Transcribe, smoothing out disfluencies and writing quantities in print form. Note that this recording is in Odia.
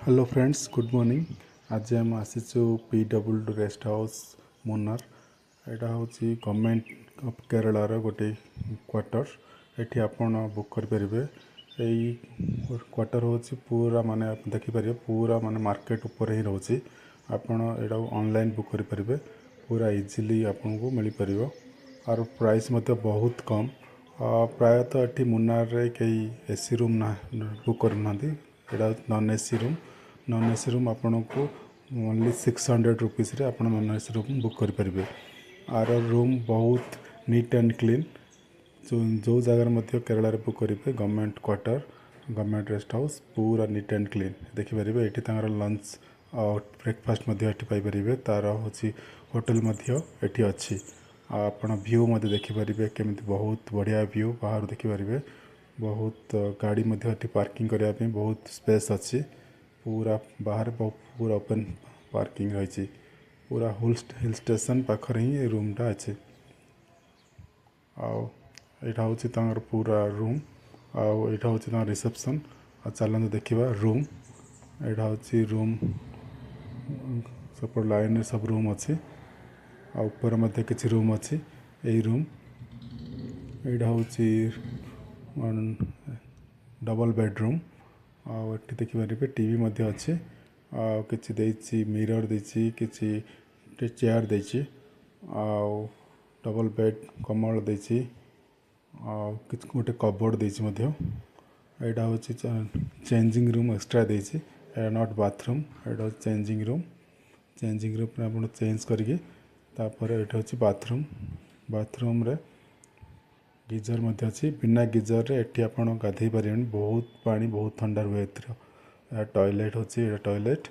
Hello friends, good morning. ଆଜି ଆମେ ଆସିଛୁ ପିଡବ୍ଲ୍ୟୁଡି ରେଷ୍ଟ ହାଉସ୍, ମୁନାର। ଏଇଟା ହେଉଛି ଗଭର୍ଣ୍ଣମେଣ୍ଟ ଅଫ୍ କେରଳାର ଗୋଟେ କ୍ୱାର୍ଟର। ଏଠି ଆପଣ ବୁକ୍ କରିପାରିବେ। ଏଇ କ୍ୱାର୍ଟର ହେଉଛି ପୁରା ମାନେ ଦେଖିପାରିବେ, ପୁରା ମାନେ ମାର୍କେଟ ଉପରେ ହିଁ ରହୁଛି। ଆପଣ ଏଇଟାକୁ ଅନଲାଇନ୍ ବୁକ୍ କରିପାରିବେ, ପୁରା ଇଜିଲି ଆପଣଙ୍କୁ ମିଳିପାରିବ। ଆର ପ୍ରାଇସ୍ ମଧ୍ୟ ବହୁତ କମ୍। ପ୍ରାୟତଃ ଏଠି ମୁନାରରେ କେହି ଏସି ରୁମ୍ ନା ବୁକ୍ କରୁନାହାନ୍ତି। ଏଇଟା ହେଉଛି non AC room. Non AC room ଆପଣଙ୍କୁ ଓନ୍ଲି 600 ରୁପିସ୍ରେ ଆପଣ ନନ୍ ଏସି ରୁମ୍ ବୁକ୍ କରିପାରିବେ। ଆର ରୁମ୍ ବହୁତ ନିଟ୍ ଆଣ୍ଡ କ୍ଲିନ୍। ଯେଉଁ ଜାଗାରେ ମଧ୍ୟ କେରଳାରେ ବୁକ୍ କରିବେ, government quarter, government rest house, ପୁରା ନିଟ୍ ଆଣ୍ଡ କ୍ଲିନ୍ ଦେଖିପାରିବେ। ଏଠି ତାଙ୍କର ଲଞ୍ଚ ଆଉ ବ୍ରେକଫାଷ୍ଟ ମଧ୍ୟ ଏଠି ପାଇପାରିବେ। ତାର ହେଉଛି ହୋଟେଲ ମଧ୍ୟ ଏଠି ଅଛି। ଆଉ ଆପଣ ଭ୍ୟୁ ମଧ୍ୟ ଦେଖିପାରିବେ, କେମିତି ବହୁତ ବଢ଼ିଆ ଭ୍ୟୁ ବାହାରୁ ଦେଖିପାରିବେ। ବହୁତ ଗାଡ଼ି ମଧ୍ୟ ଏଠି ପାର୍କିଂ କରିବା ପାଇଁ ବହୁତ ସ୍ପେସ୍ ଅଛି। ପୁରା ବାହାରେ ପୁରା ଓପେନ୍ ପାର୍କିଂ ରହିଛି। ପୁରା ହିଲ୍ ଷ୍ଟେସନ୍ ପାଖରେ ହିଁ ଏ ରୁମ୍ଟା ଅଛି। ଆଉ ଏଇଟା ହେଉଛି ତାଙ୍କର ପୁରା ରୁମ୍ ଆଉ ଏଇଟା ହେଉଛି ତାଙ୍କର ରିସେପସନ୍। ଆଉ ଚାଲନ୍ତୁ ଦେଖିବା ରୁମ୍। ଏଇଟା ହେଉଛି ରୁମ୍। ସେପଟ ଲାଇନ୍ରେ ସବୁ ରୁମ୍ ଅଛି ଆଉ ଉପରେ ମଧ୍ୟ କିଛି ରୁମ୍ ଅଛି। ଏଇ ରୁମ୍, ଏଇଟା ହେଉଛି ଡବଲ୍ ବେଡ଼ରୁମ୍। ଆଉ ଏଠି ଦେଖିପାରିବେ, ଟିଭି ମଧ୍ୟ ଅଛି ଆଉ କିଛି ଦେଇଛି, ମିରର୍ ଦେଇଛି, କିଛି ଚେୟାର ଦେଇଛି ଆଉ ଡବଲ୍ ବେଡ଼୍ କମଳ ଦେଇଛି ଆଉ କିଛି ଗୋଟେ କବୋର୍ଡ଼ ଦେଇଛି ମଧ୍ୟ। ଏଇଟା ହେଉଛି ଚେଞ୍ଜିଂ ରୁମ୍, ଏକ୍ସଟ୍ରା ଦେଇଛି। ଏଇଟା not bathroom, ଏଇଟା ହେଉଛି ଚେଞ୍ଜିଂ ରୁମ୍। ଚେଞ୍ଜିଂ ରୁମ୍ରେ ଆପଣ ଚେଞ୍ଜ କରିକି ତାପରେ ଏଇଟା ହେଉଛି ବାଥରୁମ୍। ବାଥରୁମ୍ରେ ଗିଜର ମଧ୍ୟ ଅଛି। ବିନା ଗିଜରରେ ଏଠି ଆପଣ ଗାଧେଇ ପାରିବେନି। ବହୁତ ପାଣି, ବହୁତ ଥଣ୍ଡା ରୁହେ ଏଥିର। ଏହା ଟଏଲେଟ୍ ଅଛି, ଏଇଟା ଟଏଲେଟ୍।